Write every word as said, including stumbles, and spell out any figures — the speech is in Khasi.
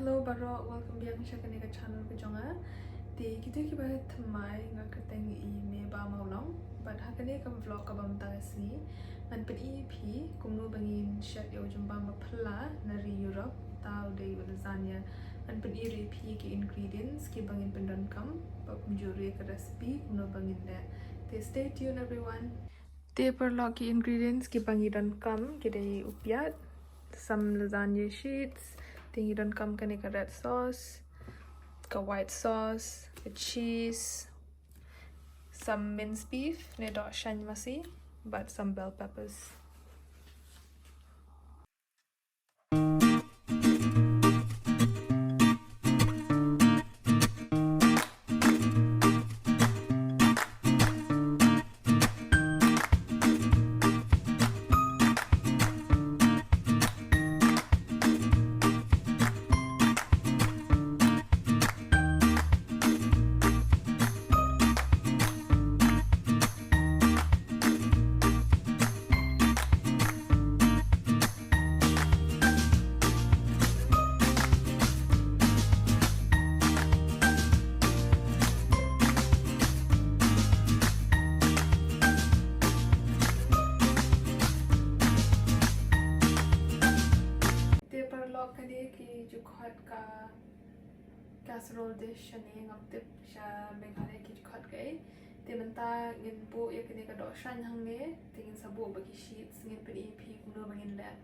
Hello baroh, welcome biang sha kane ka channel ka jong nga. Te kito kiba thymmai, nga kyrteng i Meba Mawlong. Bad ha kane ka vlog kaba mynta ka sngi ngan pyni ïa phi kumno ba ngin shet ïa u jynbam ba phylla na ri Europe, uta u dei u lasagna. Ngan pyni ruh ïa phi ki ingredients kiba ngin pyndonkam bad kumjuh ruh ïa ka recipe kumno ba ngin leh. Te stay tuned everyone. Te paralok, ki ingredients kiba ngi donkam ki dei u piat, some lasagna sheets, te ngi donkam kane ka red sauce, ka white sauce, ka cheese, some minced beef ne dohshaiñ masi, bad some bell peppers. Te paralok, kane ki ju khot ka casserole dish, shane ngam tip sha Meghalaya ki ju khot kaei. Te mynta ngin buh ïa kane ka dohshaiñ hangne, te ngin sa buh bad ki sheets, ngin pyni ïa phi kumno ba ngin leh.